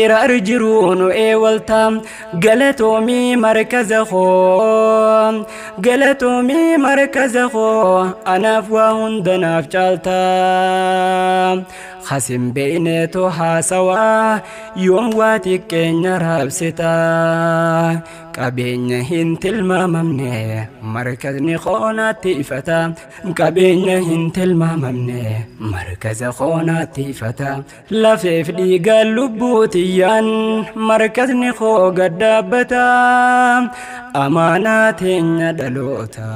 Hiraar jiruu nu eewalta. Galatoomii markaza koo, galatoomii markaza koo, anaaf waa hunda naaf caalta. Kasin beeyneetu haasawaa, yoom waa xiqqeenya raabsita. Qabeenya hin tilmaamamne markazni koonaatti ifata. Qabeenya hin tilmaamamne markaza koonaatti ifata. Lafeef dhiiga lubbuu tiyyaan markazni koo gad dhaabbata. Amaanaa teenya dhaloota.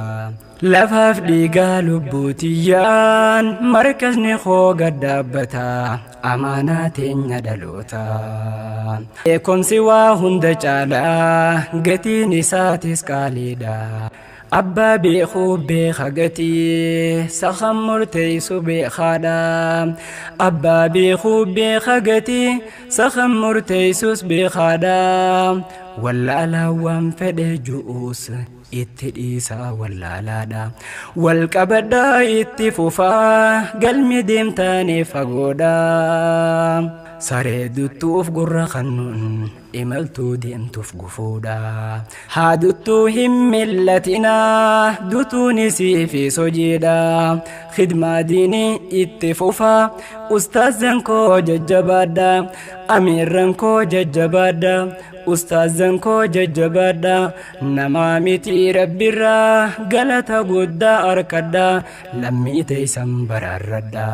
Lafaaf dhiigaa lubbuu tiyyaan markazni koo gad dhaabbata. Amaanaa teenya dhaloota. Beekumsi waa hunda caalaa, gatiin isaatis qaaliidha. Abbaa beekuu beeka gatii, sakan murteessu beekaadha. Abbaa beekuu beeka gatii, sakan murteessus beekaadha. Wallaalaa waan fedhe ju'uus itti dhiisaa wallaalaadha. Wal qabadhaa itti fufaa, galmi deemtanii fagoodha. Saree duttuuf gurra kannuun imaltuu deemtuuf gufuudha. Haa duttuu hin millatinaa, dutuun isiifis hojiidha. Khidmaa diinii itti fufaa, ustaazan koo jajjabaadha. Amiirran koo jajjabaadha. Ustaazan koo jajjabaadha. Namaa miti rabbirraa galata guddaa arkadha. Lammii teessan baraarradha.